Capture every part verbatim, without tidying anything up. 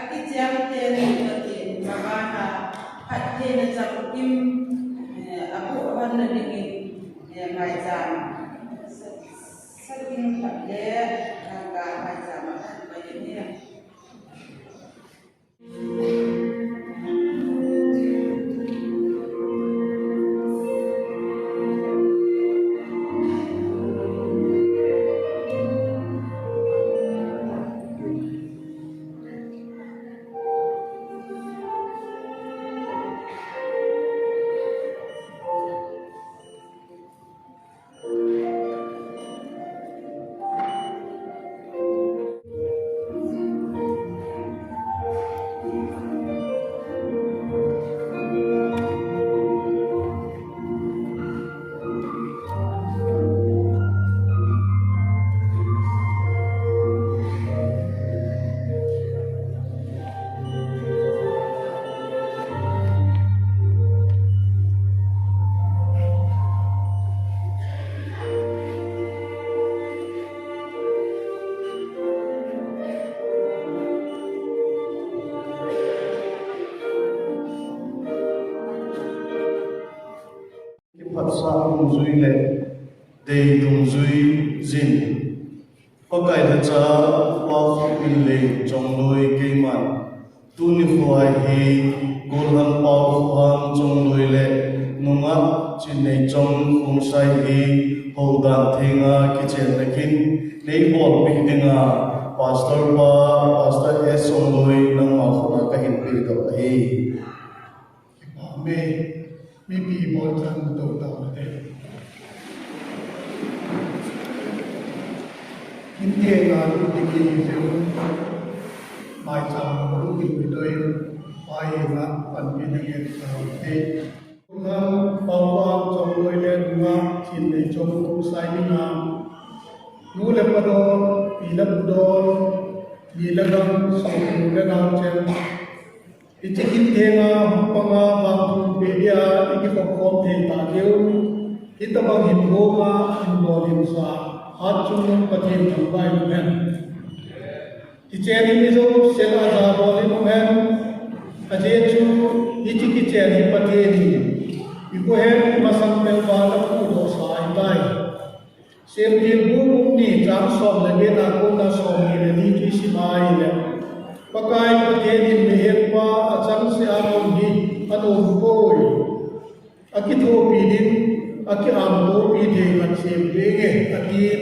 Akicheng ten Pathen chama ha phattheina chamkim, eh, apoh honna dingin, eh, maicham sa, sa ding khat le, eh, ka maicham a khat pai ni. Kiphatsah dungjui le dei dungjui jin. Pakai lhacha Pa Khominlei Chongloi keiman, tuni khoa hi Golhang Paokhohang Chongloi le nungah Chinneichong Khongsai hi houdan thenga kichenna kin neibolpeh dinga Pastor pa, Pastor S Chongloi nangma khut a kahin pedoh ahi. Kipah e, mipi bol chan to ta te. India na tu ti ki ni se u. Maicham a lut ding u toh, pai na panpi na ngen ta te. Golhang Paokhohang Chongloi le nungah Chinneichong Khongsai ni na. Nu le pa don, pi le pu don, mi le gam, song le nao chen. Hiche kin thenga hung panga vangthum peh dia i kikhop khom thei ta diu. Hitabang hin goma hin bol hin sa, hatchungnung Pathen thangvah in umhen. Kichen in i jouse a jabol in umhen. Ajeh chu hiche kichen hi Pathen in i kohen masang peuva ana pudoh sa ahitai. Semtil bu bung ni chang som le get a kona som ni le li chu i sim a ahile, Pakai Pathen in mihem pa achangseh a um hi anom poi. Akithopi ding, akiangtopi thei khat sem ding e, atin.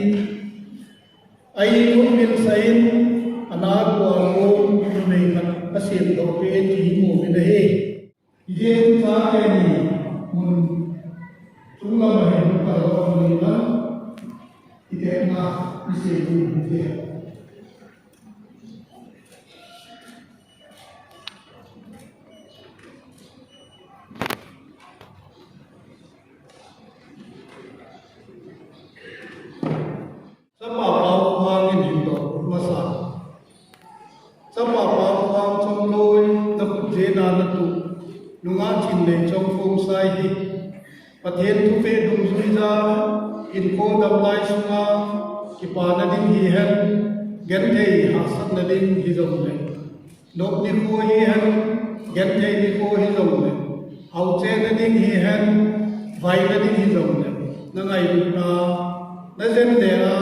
A-in mun milsah in, ana gu a kon numei khat asemdoh peh ti i mu uvin ahi. Hijeh chun chate ni mun chunglam a hin kaldoh lou in lang, itepna isei ding hite. Chapa Paokhohang in hin doh masa. Chapa Paokhohang Chongloi, na khut jeh a na tuh, nungah Chinneichong Khongsai hi Pathen thupeh dungjuija, hinkho damlai sunga kipana ding hihen, genthei hahsatna ding hijongle, nop nikho hihen, genthei nikho hijongle, hao chenna ding hihen, vaina ding hijongle, na ngailutna, na jen le a,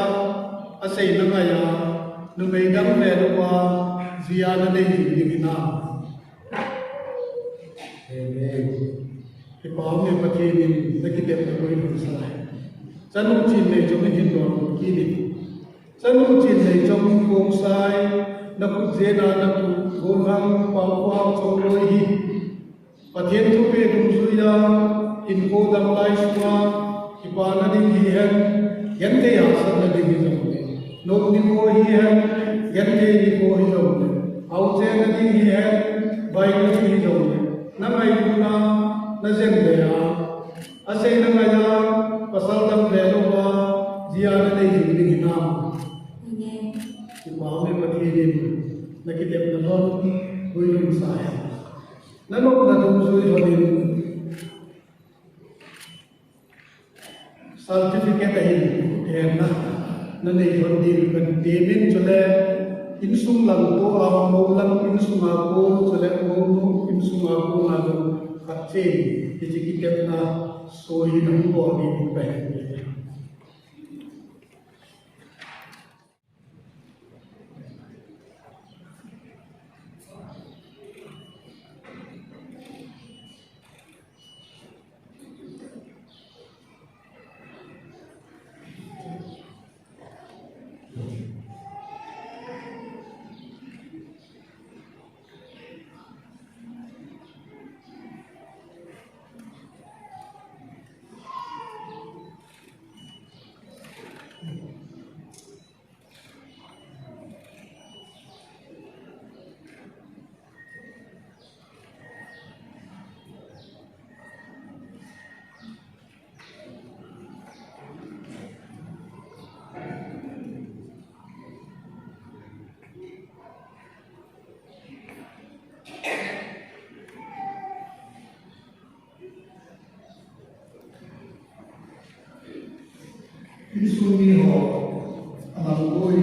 asei na ngai a, numei dang ve louva, ji a na nei jing ding hinam? Amen. Kipah e, Pathen in na kitepna boina asah e. Chanu Chinneichong in hin doh kit in. Chanu Chinneichong Khongsai, na khut jeh a na tuh Golhang Paokhohang Chongloi hi Pathen thupeh dungjuija, hinkho damlai sunga kipana ding hihen, genthei hahsatna ding hijongle, nop nikho hihen, genthei nikho hijongle, hao chenna ding hihen, vaina ding hijongle, na ngailutna, na jen le a, asei na ngai a, pasal dang ve louva, ji a na nei jing ding hinam? Amen. Kipah e, Pathen in na kitepna lhon boina asah e. Na nopna dungjui lhon in, certificate ahin, henna na nei lhon ding kahin temin, chule Insung lang toh a, mou lang insung a kon, chule mounu insung a kon a jong khat cheh, hiche kitepna soi in ahung bol ding kahi. Insung miho, alang koi.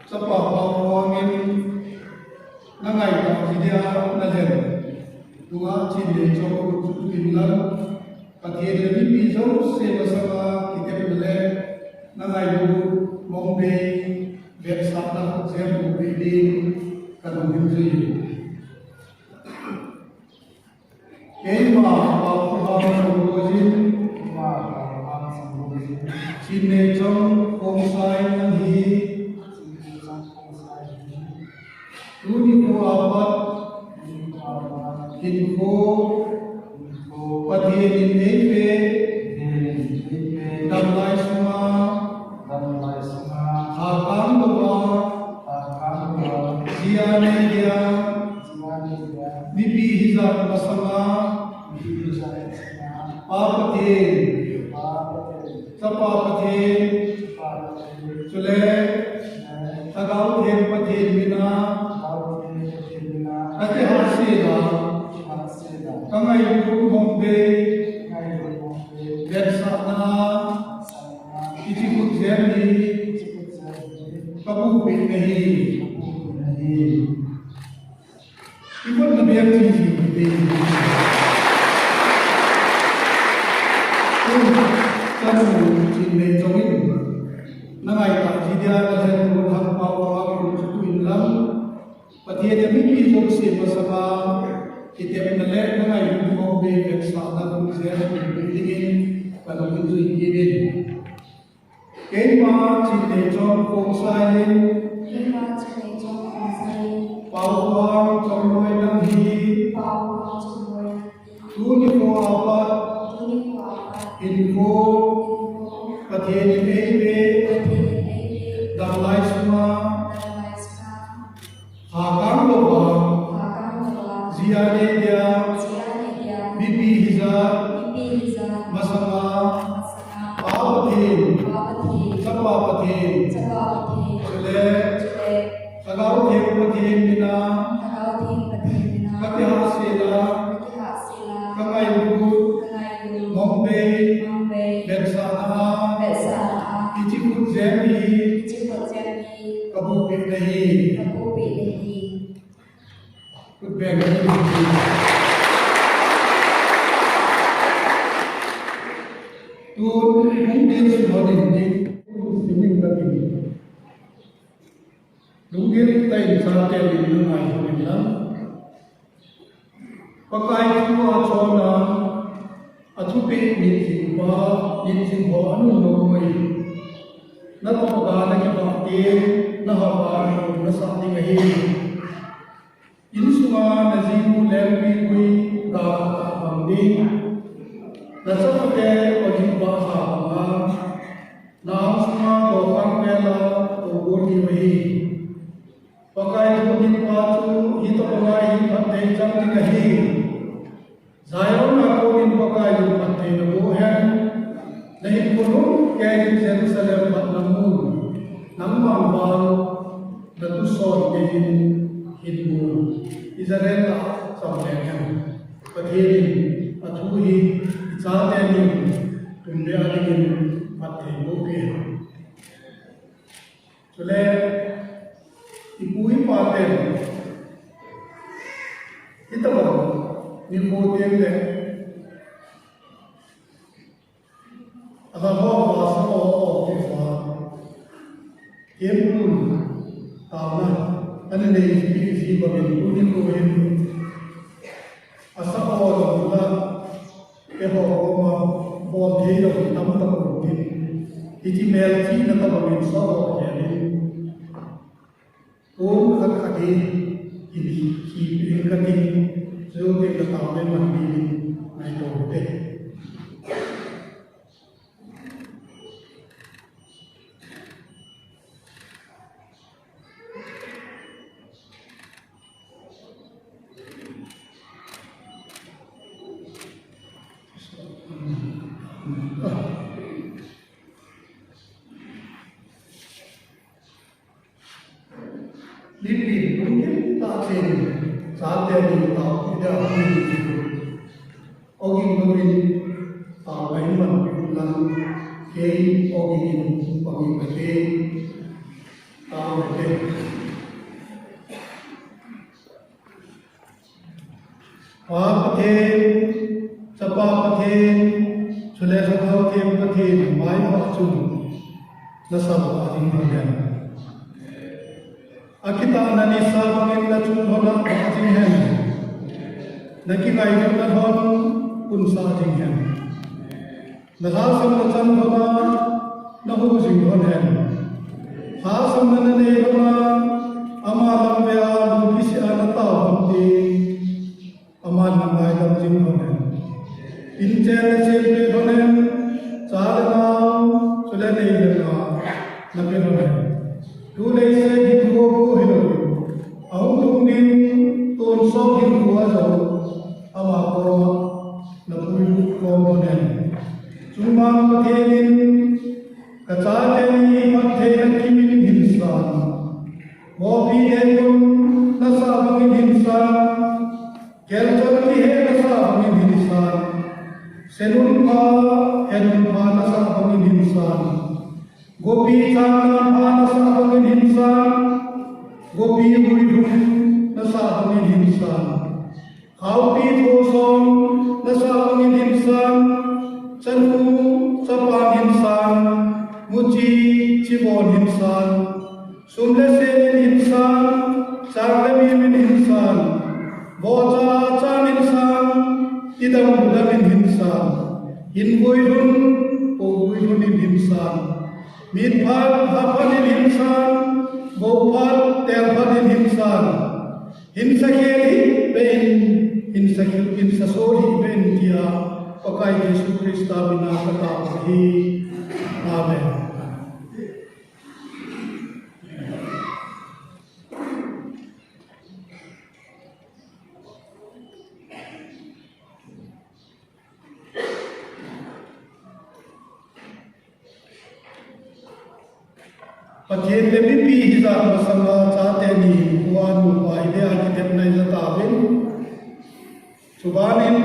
Chapa Paokhuang in na ngaitah ji dia na lhen tua Chinneichong chu tu in lang, Pathen le mipi jouse masanga kitepna le na ngailut mong bei vetsahna jeng u pe ding ka lungin jui. Keima Paokhuang Sangboijin, keima Paokhuang Sangboijin, Chinneichong Khongsai nang hi, Chinneichong Khongsai nang hi, tuni kho apat, tuni kho apat, hinkho, hinkho, Pathen in eipeh, Pathen in eipeh, damlai sunga, damlai sunga, tha kang louva, tha kang louva, jia nei dia, jia nei dia, mipi hijat masanga, mipi hijat masanga, Pa Pathen, Pa Pathen, Chapa Pathen, Chapa Pathen, chule, chule, Lhagao Theng Pathen mina, Lhagao Theng Pathen mina, kakihahsel a, kakihahsel a, kangailut mong bei, kangailut mong bei, vetsahna, vetsahna, hiche khutjem hi, hiche khutjem hi, kabuhpeh nahi, kabuhpeh nahi. Ikotna beh a ching jing te. Tun, chanu Chinneichong in na ngaitah ji dia na lhen tua Thangpaokhuang a kon chu tu in lang, Pathen le mipi jouse masanga kitepna le na ngailut mong bei vetsahna khutjem u pe dingin ka lungin jui kit in. Keima Chinneichong Khongsai in, keima Chinneichong Khongsai in, Paokhuang Chongloi nang hi, Paokhuang Chongloi nang hi, tuni kho apat, tuni kho apat, hinkho, hinkho, Pathen in eipeh, Pathen in eipeh, damlai sunga, damlai sunga, tha kang louva, tha kang louva, jia nei dia, jia nei dia, mipi hijat, mipi hijat, masanga, masanga, Pa Pathen, Pa Pathen, Chapa Pathen, Chapa Pathen, chule, chule, Lhagao Theng Pathen mina, Lhagao Theng Pathen mina, kakihahsel a, kakihahsel a, kangailut, kangailut, mong bei, mong bei, vetsahna a, vetsahna a, hiche khutjem hi, hiche khutjem hi, kabuhpeh nahi, kabuhpeh nahi. Tun hung ding sung hon in ding, simin ka ding. Lunggil tah in chate min na ngai hon in lang. Pakai thu a chonna, a thupeh mitjing pa, mitjing ho anung lou mai. Na toh ga na kibah te, na hava na sa ding ahi. Insunga na jinu lengpi gui ga khat bang ding. Na chapate olive bah sa banga, na angsunga dokhang vela togon diu ahi. Pakai thu ding pa chu hitobanga hi phatthei chang ding ahi. Zion a konin Pakai in phatthei naboh hen. Na hinkho lhumkeiyin Jerusalem phatna mun, nangman vang na tuson geiyin hin mun, Israel a cham leng hen. Pathen in athu hi ichate ni tum le a dingin phatthei boh peh hen. Chule, ipu ipa ten, itobang nikho teng le, alha ho va sa o o ti va, temple taona ana nei ji ji bangin tuni nikho hin, asa o lo la, eiho koma bol thei lou tamtah um tin, hiche melchihna tobangin sa o khelin, pon khat khat hi hin kipeh in kati, chujou teng le taona man dingin ngaito ute. Nipi, nipi tah chen, chate ni tao, ida ni. Ogin louvin, tao bai man, lang, kei, ogin, pagi kate, tao kate. Pa Pathen, Chapa Pathen, chule Lhagao Theng Pathen, mai ho chun, nasam a ding lhon hen. Akitahna nisa bangin nachung lhon a vah jing hen. Nakingailutna lhon punsah jing hen. Nalhasamna chan lhon a nahu jing lhon hen. Lhasamna nanei lhon a, ama lam ve a lungkisih a natao lhon ding. Aman nangaidam jing lhon hen. Inchen nachen peh lhon hen. Cha le nao, chule nei le gou, napeh lhon hen. Tu leiset hinkho bou hilou, ahung lhung ding tonsot hinkho a jong, ama koma napuilut khom lhon hen. Chungmang Pathen in, kachate ni phattheina kimin hin san. Mopi deipun nasah bangin hin san. Kelchon kihe nasah bangin hin san. Senunpha, henunpha nasah bangin hin san. Gopi changnanpha nasah bangin hin san. Gopi huilhun nasah bangin hin san. Khaopi thosong nasah bangin hin san. Chanu, chapa hin san. Muchi, chibon hin san. Sum le sen in hin san, chang le mim in hin san, vohcha chan in san, idam udam in hin san, hin vuilhun, po vuilhun in hin san, mitphat, haphat in hin san, vohphat, telphat in hin san, hinsa khel hih beh in, hinsa khel, hinsa sol hih beh in tia, Pakai Jesu Christa mina katao ahi. Amen. Pathen le mipi hijat masanga chate ni, pu a nupa hile a kitepna ija tauvin. Chubanin,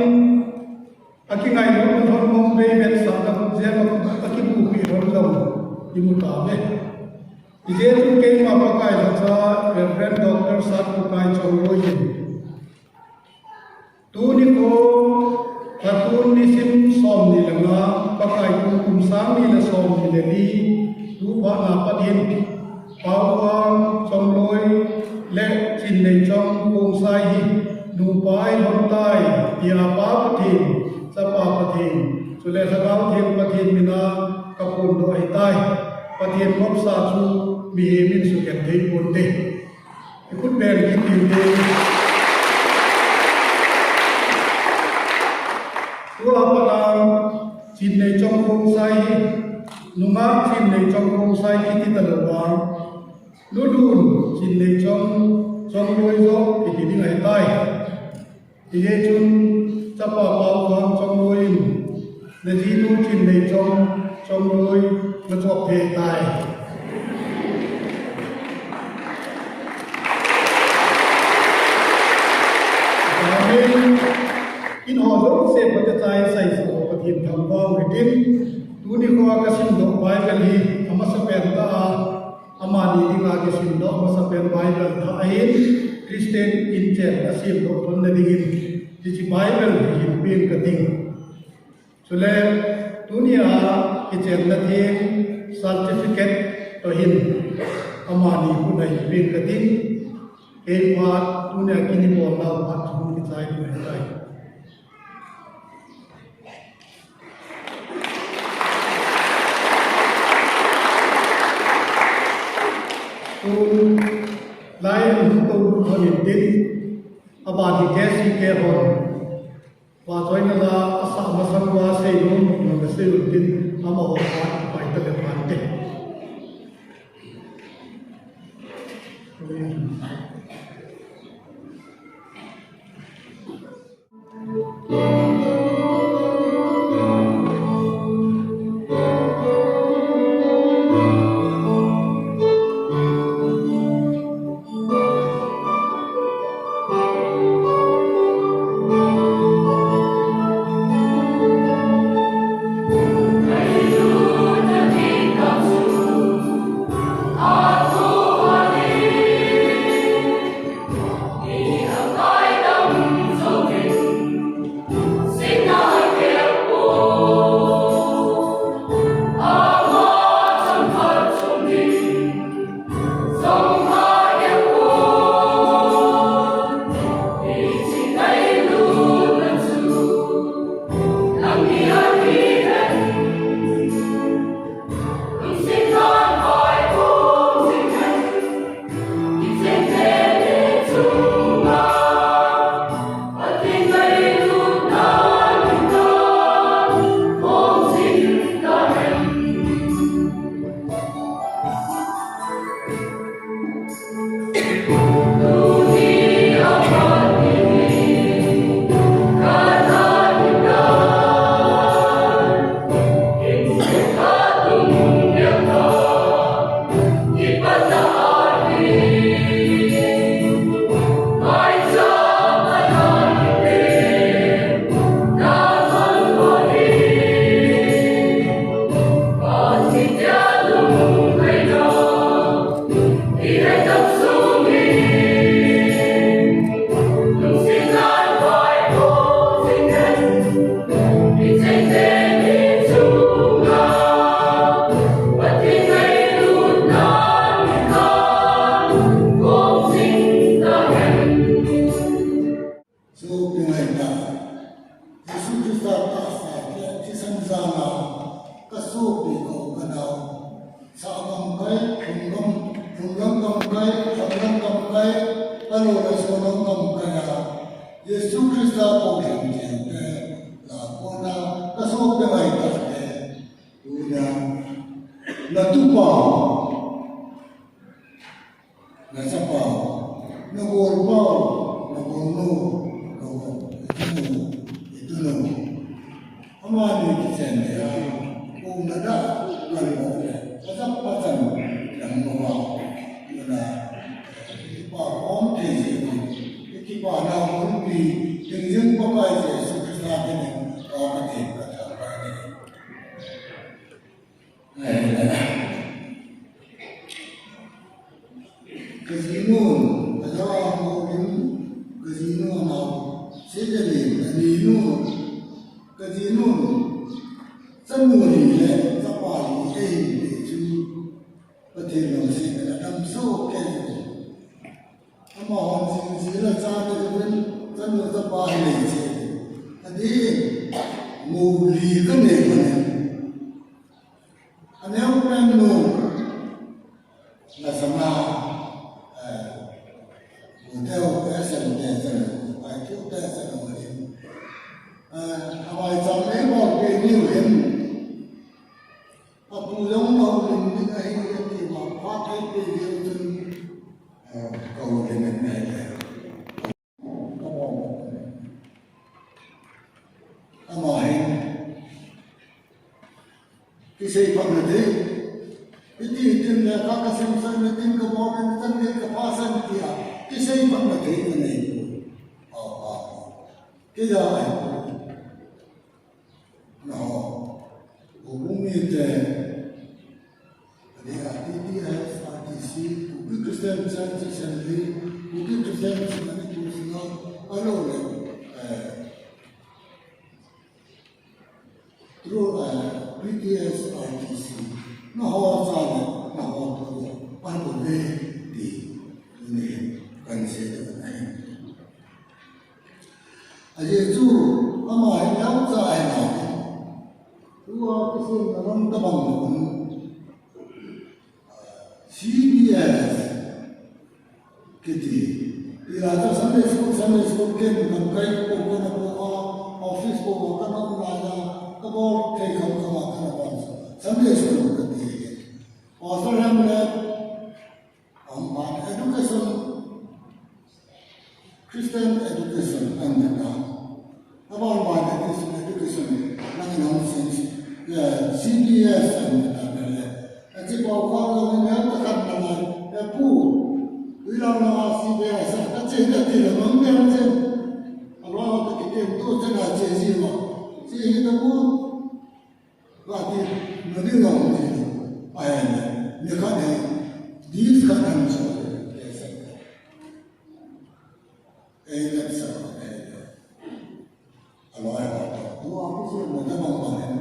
akingailutna lhon mong bei vetsahna khut jeng a akibupi lhon jong imu tauve. Hijeh chun keima Pakai lhacha Reverend Doctor Satpukai Chongboi in Patun nisim som ni le nga, Pakai kum kum sang ni le som ni le li, tu phat na pat hin, Paokhuang, Chongloi, le Chinneichong Khongsai hi, nupa ahi lhon tai, tia Pa Pathen, Chapa Pathen, chule Lhagao Theng Pathen mina kaphondoh ahitai. Pathen mopsa chu mihem in sukhen thei ponte. Ikhut beng kit inte. Tua pat a Chinneichong Khongsai hi, nungah Chinneichong Khongsai kiti talou a, Nulun Chinneichong, Chongloi joh kiti ding ahitai. Hijeh chun, Chapa Paokhuang Chongloi in, najinu Chinneichong, Chongloi, nachop thei tai. Amen. In ho jouse phatechan seisah ho Pathen thangvah u hitin, tuni khoa kasimdoh Bible hi, amasapen tah a, amani dinga kisimdoh amasapen Bible thah ahin, Christian inchen asemdoh lhon na dingin, hiche Bible hi hin pen kating. Chule, tunia kichenna theng certificate toh hin, amani khut a hin pen kating, kei phat tunia kin ibolnau phat chu kichai ding ahitai. Tun lai in hung toulut lhon intin, aban hi K C K hon, vajoina la asah masang uva seinom nom le sei untin, amaho phat pai tale phante. Sopi ngaita, Jesu Christa tahsa le thisan jal a kasopi ka u ka nao, sah gamkai, lhum gam, lhum lam gamkai, lham lam gamkai, alou le son lam gamkai a, Jesu Christa kou lhing jeng te, la kona kasopi ngaita te, tunia, na tupa, na chapa, na golpa, na golnu, na gol, itunu, itunu. Amani kichen le a, kum na da, na lo le, a chapa chan, na mo ma, na, pa om te je, kipa na om pi, jing jing pa pa je, Jesu Christa te ne, pa ka te, ka ta, ka te. Kajinun, kaja a mohin, kajinun a, sejali, ani, Nun, chanu li le chapa li ei ti chu Pathen lam se ka dam so ke. Ama hon jing jing la cha te jin, chanu chapa hi nei che. Adi, mu li ka nei ko ne. Aneo pen nu, la sama, eh, mu teo pe sen te sen, ai tu pe sen o ni. Eh, awai chang nei bol pe ni u hin. Apu jong ka houlim ding ahi, ati ma, phat thei peh jeng chun, eh, ka houlim in ahi le. Ka bol. Ama hin. Kisei phatna thei. Iti, iti le ka, ka sim san, iti ka bol, iti ka pha san tia. Kisei phatna thei ka nei. Aw, aw. Kei a ahi. Nangho, Houbung mite, adi a T T S, R T C, Kuki Christian Church Assembly, Kuki Christian Church Manipur Synod, alou le, eh, through, eh, P T S, R T C, nangho cha le, nangho tu le, pan tu le, ti, tuni, kan sei tu le. Ajeh chu, ama hi neocha ahi nai. Tua kisemna lam tabang un. C B S kiti. Ila cha Sunday school, Sunday school ken kan kai ko ko na ko a, office ko ko kana um lai a, ka bol thei kham kham a kana bol. Sunday school kati. Pastor Hamlet, Aban education, Christian education, and the, aban ban education, education, nang in hong sin, yeah, C B S and the, yeah. Achi pau kau lo ni, nang ta kan na lai, eh, pu, ilang na C B S, achi na ti la, mang ni ang chen. Alo ta ki tem tu chen achi ji ma. Chi hi ta pu. Kati, nadi lang ni, ai, ni khat ni, dis khat an so, eh, sa. Eh, sa, eh, aloi, tu a, so, mo ta bang bang,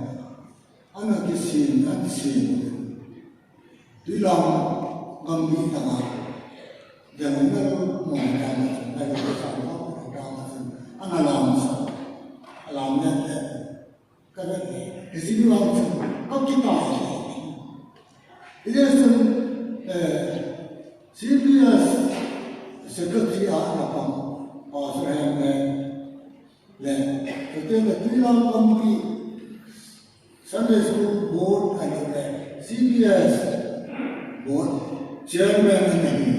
ana kisin, an sin. Di lang, bang di tanga. Jangan mo ta, mo ta, mo ta, ana lang sa. Alam ni, eh. Ka vet le, hiche vang chu, ka kipa. Hiche chun, eh, C B S Secretary a ana pang, Pastor Henry le, chuteng le Tuilang Committee, Sunday School Board, ahilou le, C B S Board Chairman ana hi.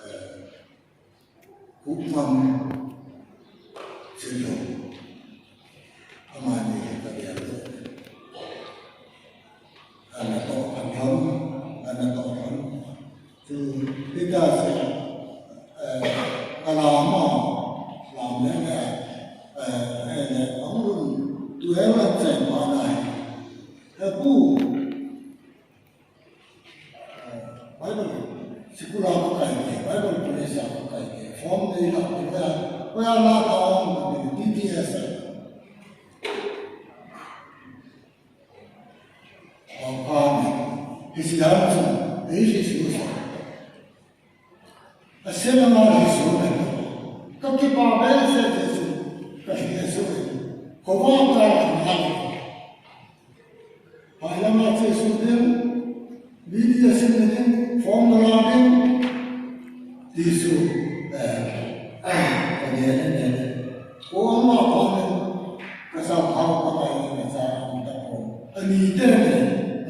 Eh, Upman Silo. Amani ka dia lo. Ana to panyam, ana to pan. Tu kita se, eh, alama, lam le, eh, eh, le, ang lun, tu ewan sai ma nai. Eh, pu, Bible, sikul a kakai ke, Bible college a kakai ke, form nei la, koya, koya la ka ong, P T S. Amen. Hisidan chu, ei hi su sa. Asei lama hi su na. Ka kipa behseh Jesu. Ka hi su. Ko ba ka na. Pai lama Jesu din. Bidi asin din. Form la din. Jesu. Eh. Eh. Ka dia ne ne. Ko ma pa ne. Ka sa pa pa ka ne ka sa pa ta ko. Ani te ne.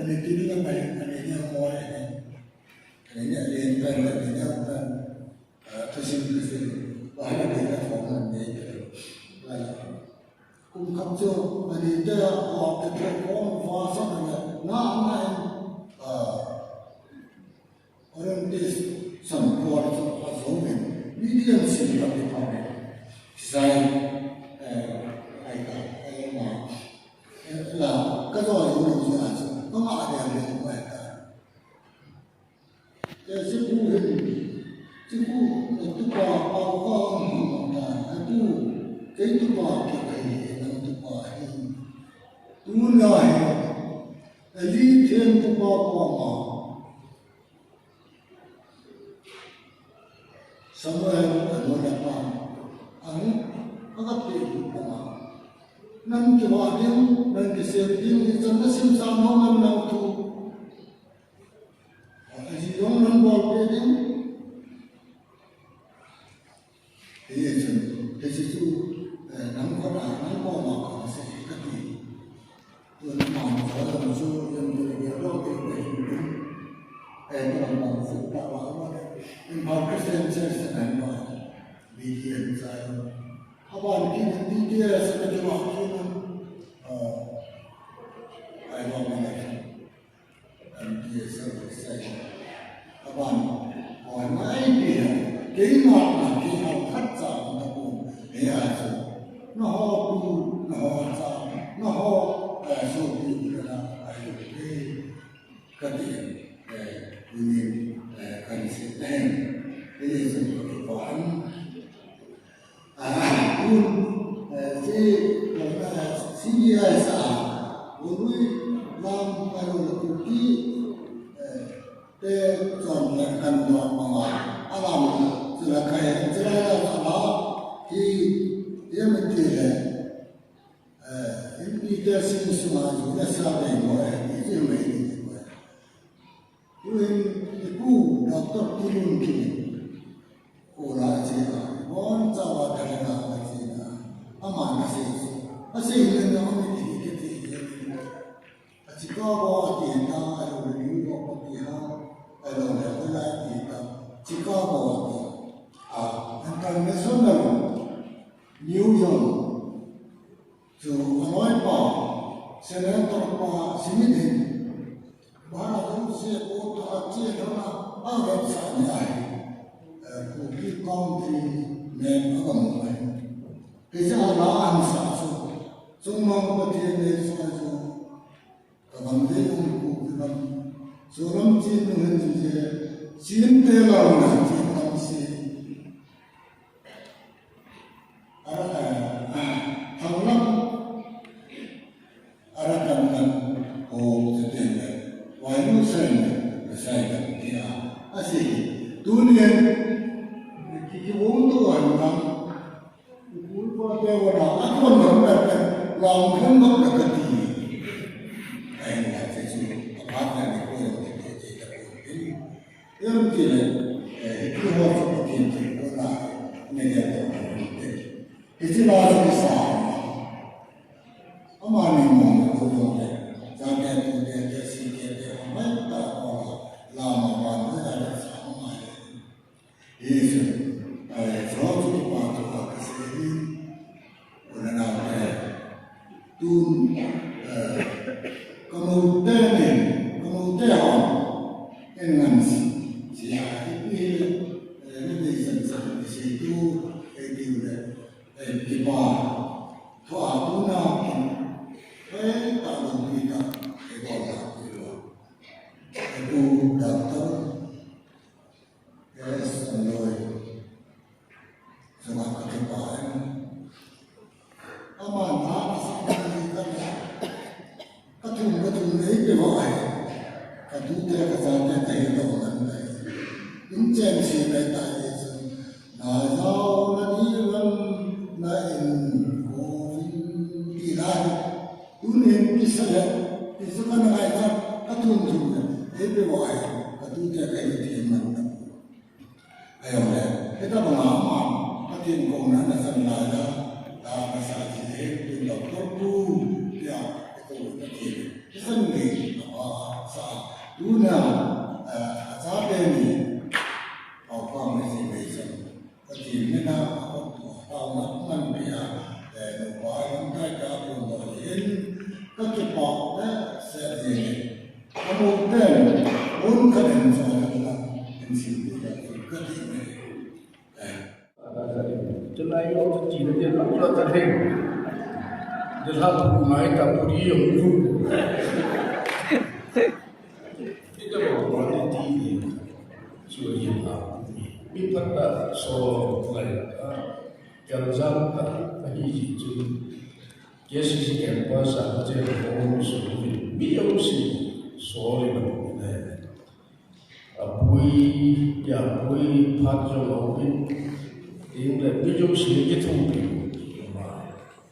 Ani ti ni ka pai. Ani ni mo ne. Ania len pen, ania pen. Ah, thusim, thusim. Bahana dei na form na nei pen. Kum kham chu, ani te a, a, te te form fa sa na, na, na, ah, orientation, san ko, so, a, so, men. Medium sin ka te pa, men. Sai, eh, ai ka, ai ma. Eh, la, ka zo, ai, ma, ai, ma, ai, ka. Te sipu hin, sipu, eh, tupa, pau, ka, um, um, ta, eh, tu, Kei tupa kei ahi, nang tupa ahi. Tuna hi, Eli Theng tupa koma Samuel anun apa, ang, aga pe tupa. Nang kiva ding, nang kisem ding, ichan nasim sa nom nang tu. Aji jong nang bol pe ding. Hichun, hiche chu, eh, nang koma, nang koma kong se kati. Tun man sa jong chu, jong chu le lo ke ke hin. Eh, tun man sa ta la ma. Imphal Christian Church and ba. B T N sa jong. Aban ki B T S ka chu ma ki na. Ah, ai ba ma na. An ti sa sa. Aban, oi mai pi ha. Kei ma na kei ha khat cha na ko. He a so. Na ho ku, na ho cha, na ho, eh, so ku na ai ke. Kati, eh, ni, eh, kan se. Eh, so ko an. Ah, un, eh, si, eh, si ni ai sa, un lui lam, ai lo la tu ki, eh, te chon le kan do ma ma, alam, sila kai, sila ya sa la, ki, ye me ti le, eh, in pi te si su ma, ju le sa be mo, eh, ni ji me ni mo. Tuhin, ipu, Doctor Kilun King. Kula china, bon chawa dalena china, ama na se, a se ne na ami ti ke ti ke. A Chicago a ti ta, a lo New York a ti ha, a lo le la ti ta, Chicago a ti. A, international, New York. Chu a loipa, Senator pa, Smith hin, Bhara jong se ko ta che thana, a vet sa ni ai. Eh, Kuki Country map a gam ai. Kei cha la an sa chu. Chung mang Pathen nei sa chu. Ka gam dei um Kuki gam. Chu lam chin nu hin chu je. Chin te la na chin lam si. Ara, ah, ah, thanglam. Ara kan kan, o, te te ne. Wai nu sen, sai kan tia. Asi, tunin, ki, ki wong tu wan kan. Ipul pa te wana, a kon wan kan kan, lam kan kan kan ti. Ai, na te su, a pa te ne ko te te te ta ko. Em ti le, eh, ki ho so ko ti ti ko na, ne ne to ko te. Hiche la chu kisa. Amani mo ko jong le. Jate tute te site te mai ta ko la. Lama ban le la sa mai. Hichu, eh, jo chu pa chu ka se ni. Ko na na te. Tun, eh, ka mo te ni, ka mo te ho. En ngan si. Si a, i pi le. Eh, ni te san san si tu, eh, ti le. Kipa, thua tuna kin, hei ta lungpi ta, hei bol ta pi lo. Hei pu Doctor S. Sanloi, sunga ka kipa en. Ama na, sa ka ni ka na. Ka thum, ka thum nei pe ho ai. Ka tute ka chate ka hi to nan ai. In chen si nei ta ai sun. Na jao na di ram na in ko vin di la. Tunin kisa ya. Kisa ka na ai ta. Ka thum thum ya. Ei pe ho ai. Ka tute ka hi ti man ta. Ayo le, hita banga ama, Pathen kouna nasan laiya, la nasa ji le, tun doctor pu, tia, ito Pathen, kisan le, apa, sa, tuna, eh, asa teni, pau pau me si me san, Pathen mina, apa tu, pau na, man pia, eh, no pa, lam tai ka, pun do yin, ka kipa, eh, se ji le, Amu ten, un khat in sa khat la, in sin tu ya, ka ti me. Eh. Chulai yo chu chin te la la ta thei. De la bu mai ta bu ri yo bu. Ti ta bu ma ti ti ni. Chu yi la. Mi phat ta so lai ta. Kal jam ta. Ahi jeh chun K C C campus a ka chen khom sung uvin mi jouse sol in a um in ahi. Apui, apui phat jong a um in, tin le mi jouse kithopi,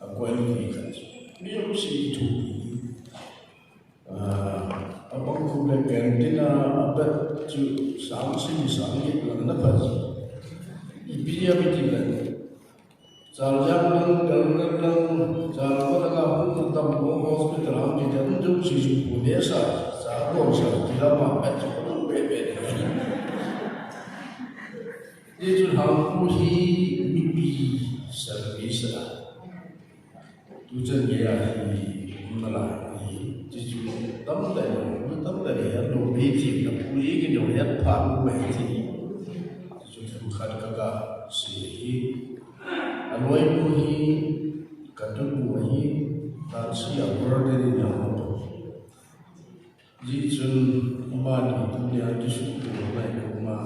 a quality khat chu mi jouse kithopi. Ah, abang khu le canteen a abet chu sang sagi sang get lang na pha ji. Ipi jeh a mi ti le. Chaljang lang, Galkal lang, Chalkot lang a hung tam ko hospital a hung kitem chu sisi pu ne sa, sa ko sa, kila ma bet chu ko be be. Ti chu hang khu hi mipi service a. Tu chan gei a hi, um nalai hi, ti chu tam le, tam le, ya lo be ti, na pu yi ki no ya pha lo be ti. Ti chu themkhat ka ka si hi. A loi pu hi, ka tu pu hi, ta si a burden in ya ma to. Hijeh chun amani tunia kisuhto ngai koma,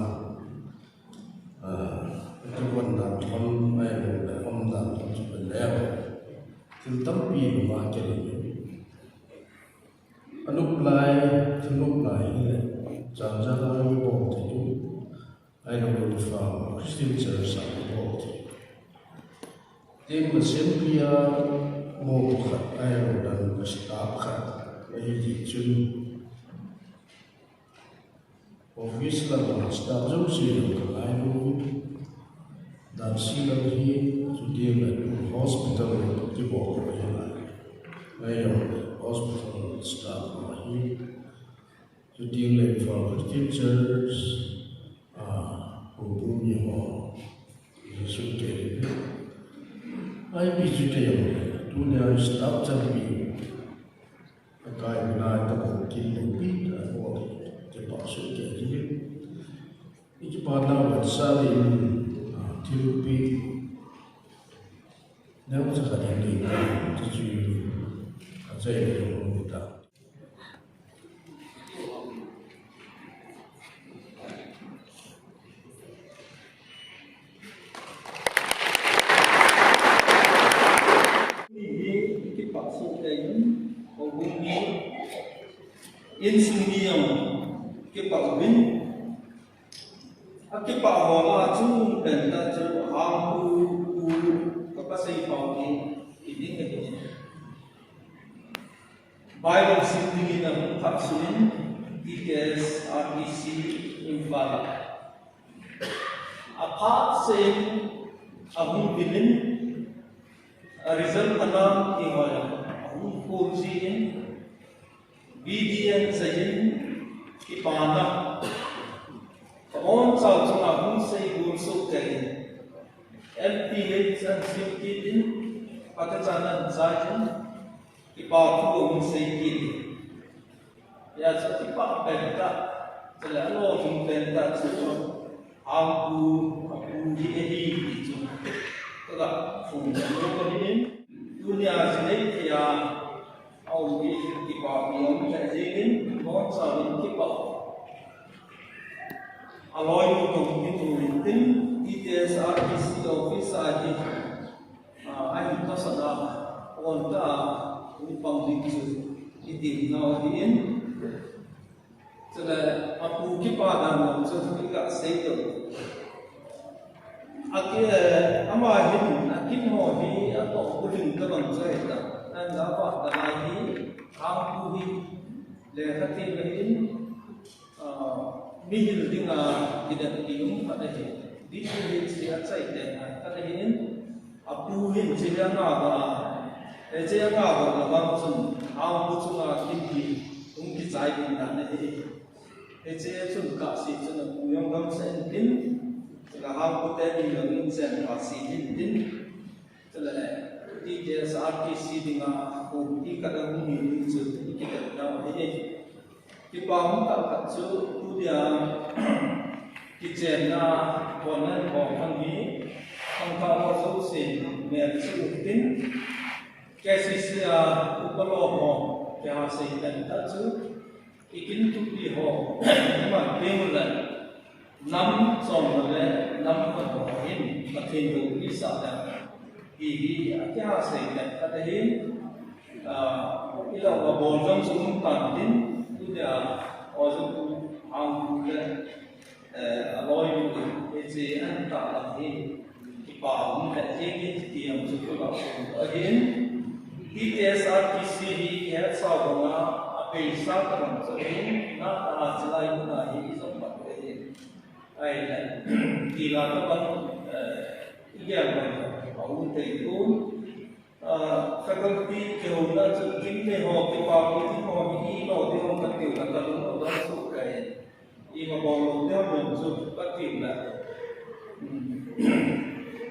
ah, kivon dan thon ngai lo le, um dan thon chu pen leu. Thil tampi lama kei in. Anop lai, thil nop lai hi le, chang chang a mi bol thei u. Ahilouleh Christian Church a bol thei. Tin, Assembly a mo khat, ahilouleh staff khat, ahi jeh chun office lang a staff jouse jong ka ngai lou. Dan si lang hi, chuteng le hospital kibol ahi lai. Ahilouleh hospital staff ahi. Chuteng le Imphal Christian Church, ah, Houbung mi ho, Jesu te. Ahi pi chuteng, tunia staff chanpi, akai nai ta ko kin lo pi, ta ko, te pa su te ji. Ichi pa na wat sa le, ah, thil pi. Neu cha ka ni ni, ti chu, achai ni lo ta. Ni hi kipah soh tei in, Houbung mi, insung mi jong kipah uvin, akipah ho a chun pen ta chu hang pu, pu, ka pa sei pau ni, i ding ka ding. Bible sim dingin ahung phat suh in, T K S R T C Imphal a. Aphat seh in ahung vil in, a result pha nam ti ho ahung khom ji in, B D N jai in, kipana. Ka on chau chunga hung sei gul suh tei in, M P H an sim kit in, pate chan an chai in, Kipa thu ahung sei kit. Hijeh chun kipa pen tah, chule alo thum pen tah chu, hang pu, apu hi ahi ti chu, ka ga phung lou ka hi in, tunia ji nei thei a, aum hi kipa pi um thei jing in, boncha in kipa. Aloi nu tong hi tu in tin, T K S R T C office a hi, Ah, ahin pasal a, on ta, hung pang ding chu, i ti nau hi in. Chule, apu kipa dan chu, i ga sei deu. Aki, eh, ama hin, akin ho hi, atoh pu hin ka bang chu hi ta. An da pa ta lai hi, hang pu hi, le ka ti le in. Ah, mi hil dinga kidem ti um khat ahi. Di ti hi chi a chai te ngai khat ahi in. Apu hin chi a nga ba. E chi a nga ba la bang chun. Hang pu chunga kin hi. Hung kichai din dan ahi. E chi a chun ka si chun apu jong gam sa in tin. Ka hang pu te ni jong in chen ka si in tin. Chule, T K S R T C dinga, kum ti khat a hung hi ding chu, i kidem nau ahi. Kipa hung kal khat chu, tudia, kichenna, bon le bon khang hi, khang kha ho jouse, mel chu tin, K C C a, upa lo ho, kei ha sei pen ta chu, I kin thupi ho, iman peng le, nam chom le, nam khat ho hin, Pathen dopi sa le. Hi hi, akiha sei le, khat ahin, ah, ila ka bol jong chu um tan tin, tunia, o jong tu, ang tu le, eh, aloi tu, e che an ta la hi, kipa um le, e ki ti ang chu tu la so, ahin, T T S R T C hi, ki hat sa banga, a pei sa ka bang chu ahin, na ta a chilai tu na hi, i jong ba ahin. Ai le, ti la ta bang, eh, i gel bang, a um tei tu, Ah, faculty kihouna chu kin le ho, kipa kitin ho hi i lo ding ho ka tiu na ka lung o dong su kai. I ma bol lo ding ho chu ka tiu na. Hmm.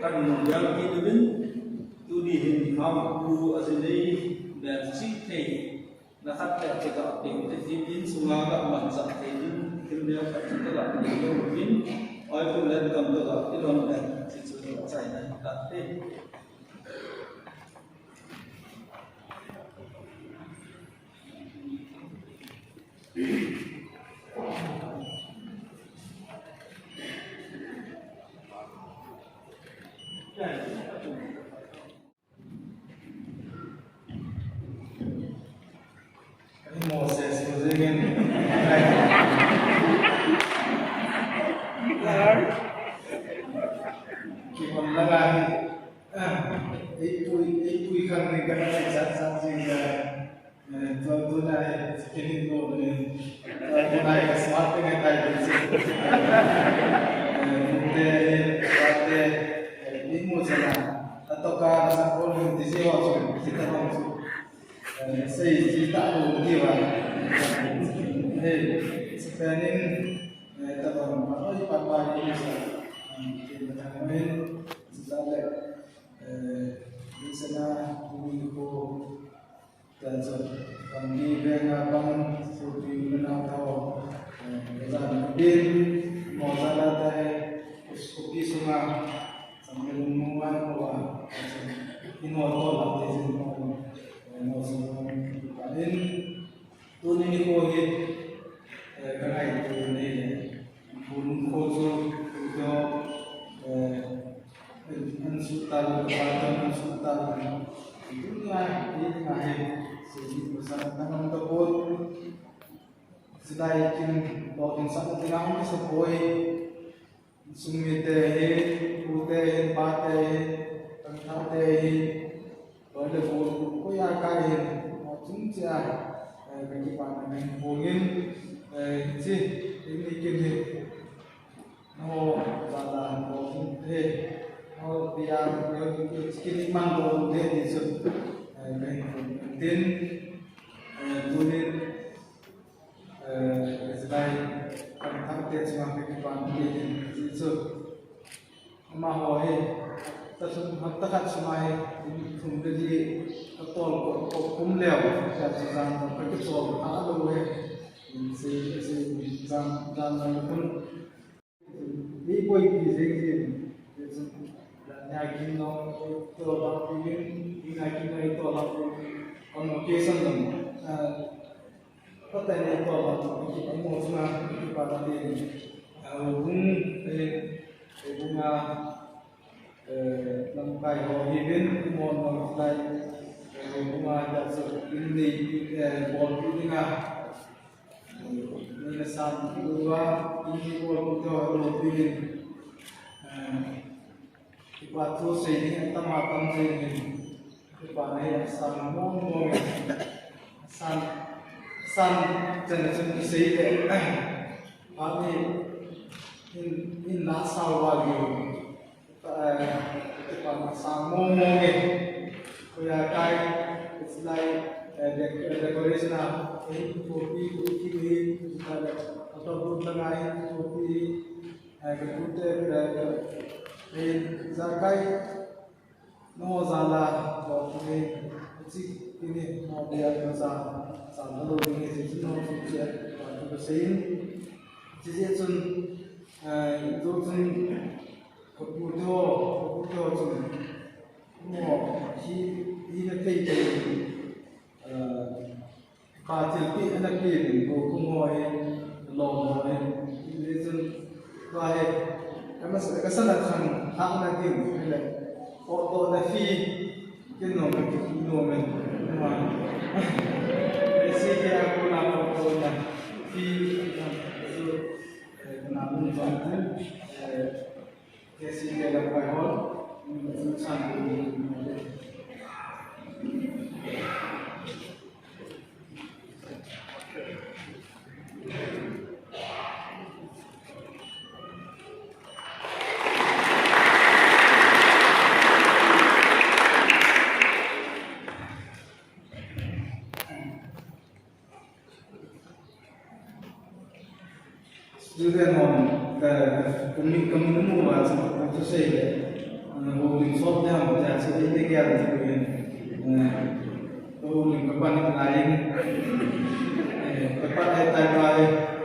Kan nu yang ki du bin, tuni hin ham pu a si nei, dan si thei. Na khat le khat ka tiu, te tin in sunga ka man sa thei din, thil neo khat chu ka la tiu lo din. Oi pu le kam ka la tiu lo ne, si chu chai na ka te. Moses, Moses kan. Kihon langa hi. Ei pui, ei pui khang ni ka na chat chat jing ka. Eh, tu, tu na, eh, kini ko ni. Tu na, eh, smart thing eh, tai, tai, si. Eh, te, eh, te, eh, ni mu chana. Atoka, na sa ko ni, ti si ho su, si ta ho su. Eh, sei, si ta ho, ti wa. Eh, spending, eh, ta ho, ma, oi, pa, pa, ni sa. Eh, ti na ta ho, eh, si ta le. Eh, ni sa na, ni ko. Tia chu, Kangpokpi venga pang, sopi u le nao tho, eh, gazan bin, mo jala te, Kuki sunga, Sangme lungmong wan ko a, tia chu, i no to la te jin ko, eh, no so, in, tuni nikho hi, eh, ka ngaito nei le, Bun kho chu, kho chu, eh, an su tal, ka tan an su tal. Dunia, dunia hi, si ni ko sa na ngam ta pon. Silai kin, to kin sa na kin ang sa poi. Sung mite hi, pu te hi, pa te hi, kan tha te hi. Loi le bol, koia kai hin, a chung chia, eh, ka kipana min bol in, eh, chi, in ni kin hi. No, za la, no, he, no, pia, no, kin man lo, he, ni chu, eh, min bol in tin, eh, tunin, Eh, silai, kan thak te chunga ka kipan te hin, ji chu. Amaho hi, ta sum, hapta khat sunga hi, thum le li, ka tol ko, ko kum leo, ta chu jan, ka kichol, a lo he. Si, si, jan, jan, jan, kun. Ni boipi jeng jeng, nia kin no, to ba pi, nia kin no to ba pi, on occasion no, ah, pata ni to ba pi, ki mo suna, ki pa ta ni, ah, bung, eh, bung a, eh, lamkai ho hi bin, mo no lai, eh, bung a, ta so, in ni, eh, bol pi ding a, Ni na san tua, in ni bol pu tho lo pin. Eh, kipa thu sei ni tama tam sei ni. Kipa nei san mong mong. San, san chen chen ni sei le. Pa ni in, in la sa wa li. Eh, kipa na sang mong mong e. Koia kai, it's like, eh, dec-, eh, decoration a, eh, topi, topi, topi, kita le, atau bu tangai, topi, eh, kebute, eh, eh, za kai, no za la, topi, chi, kini, no dia, no za, za la lo ni, chi, no, chi, chi, eh, chi, chi, chun, eh, zo chun, Ka pu te ho, ka pu te ho chun, mo, hi, hi na thei thei, eh, pa thilpeh ana pe ding, ko kum ho hi, lom ho hi, hi chun, pa hi, ka masa, ka sana khan, hah na ding, hi le, Koto na fi, kin no, kin no men. Esi ke aku na koto na fi, so, eh, na mun jong tu, eh, esi ke la pai hol, mun san tu. Student hon, ka, ka, ka mi, ka mi nu mu ba chu, ka chu sei le. Ana ho ling sot le ham ja chu ei le gel chu yin. Ana ho ling ka pan lai. Eh, ka pan ai tai tai.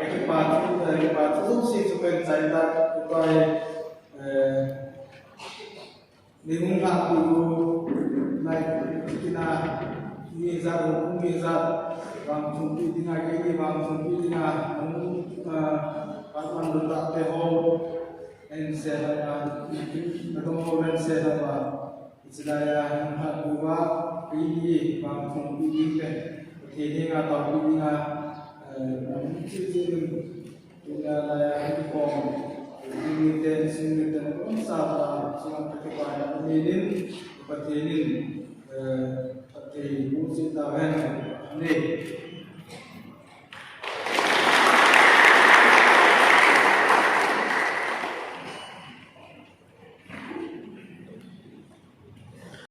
Ka pa chu, eh, ka pa chu si chu pen tai tai. Ka pa ai. Eh, Ni hung lhah pu lai kina, mi jat, hung mi jat, vang thum pi dinga, kei ni vang thum pi dinga, hung, ah, pat man lu ta te ho, en se la, ah, na dong ho en se la, ah, ichilai a hung lhah pu va, kei ni vang thum pi ding te, Pathen henga tao pi dinga, eh, hung chi chi ding, Tuna lai a hin kom, ding ni ten, sing ni ten, kom sa ta, sung a kati pa na ni nin, Pathen in, eh, Pathen bu si ta ven, ni.